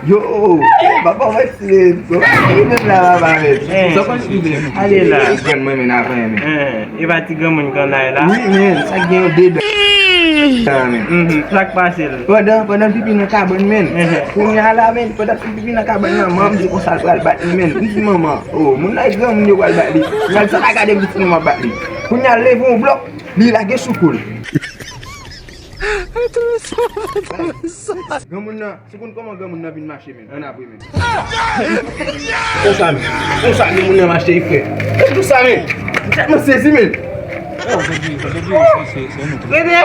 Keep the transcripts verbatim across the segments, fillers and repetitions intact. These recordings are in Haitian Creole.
Yo, papa, mwen ti men. Li menm la, papa, men. Eh. Sa konn li menm? Ale la. Grann mwen, men, avan, men. Eh, e pa ti granmoun kannay la? Wi, men, sa gen yon dedan. Sa, men. Mhm, sa k pase l? Pandan, pandan l pipi nan kabann, men. Eh. Kounye a la, men, pandan l pipi nan kabann nan, manman di konsa l pral bat li, men. Li di manman, oh, moun nan granmoun yo pral bat li. Pral sa pa gade pitit manman bat li. Kounye a l leve yon blòk, li lage sou kou l. Granmoun nan, si w konn kòman granmoun nan vin mache, men, ann apre, men. Konsa, men. Konsa, granmoun nan mache, frè. Gade sa, men. Tèt mwen sezi, men. Rete.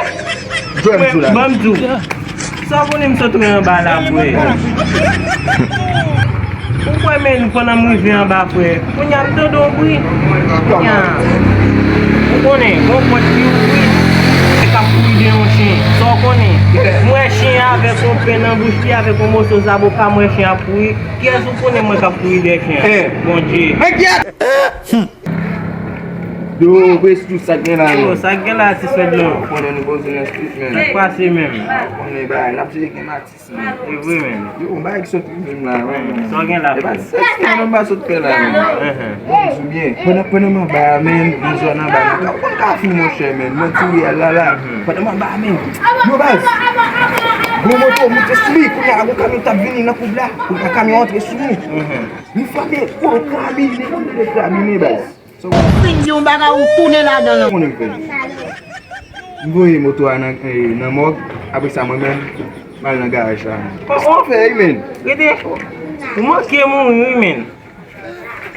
Jwè m sou la. Ban m di w. Sa w konnen m sot anba la, frè. Ou kwè, men, pandan m rive anba, frè, kounye a m tande yon bri. Kounye a, ou konnen, gon pòt ki ouvri, k ap kouri de yon chen. Sa w konnen? M wè chen an avèk yon pen nan bouch li, avèk yon moso zaboka, m wè chen an ap kouri. Kiyès ou konnen m wè k ap kouri dèyè chen an? Eh. Bondye. Men kiyès? Yo, Prestou, sa k gen la, yo, men? Sa k gen la, ti sòt la? Ou konnen nou poze nan street, men. Sa k pase menm? Ou konnen bagay, n ap jere gen mati. E vre, men. Yo, yon bagay ki sot rive m la, men. Sa w gen la, frè? E pa sèks, non, m pa sot fè la, men. Bon, m di w byen, pandan, pandan m anba a, men, m zòn anba, nan ka, ou konn Kafou, monchè, men, nan ti riyèl la, la. Pandan m anba a, men, yo, baz, gwo moto moute sou li, kounye a, gwo kamyon t ap vini nan koub la, kounye a, kamyon antre sou nou. Nou frape, gwo krabi, li konn de krabi, men, baz. Fin di yon bagay, ou tounen ladan l ankò. Konnen m fè. M voye moto a nan, eh, nan mòg, apre sa mwen menm, m al nan garaj la. Kòman w fè, wi, men? Rete. Ou manke mouri, wi, men.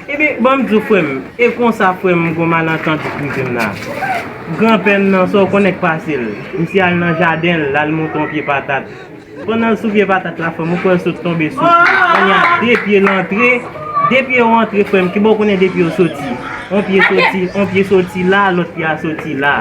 Ebyen, ban m di w, frè m, e konsa, frè m, gon malantann ki rive m la. Granpè m nan, sa w konnen k pase l. Misye al nan jaden l, l al monte yon pye patat. Pandan l sou pye patat la, frè m, ou kwè l sot tonbe sou pye. Kounye a, de pye l antre, de pye yo antre, frè m, kibò w konnen de pye yo soti? On pye soti, on pye soti la, lòt pye a soti la.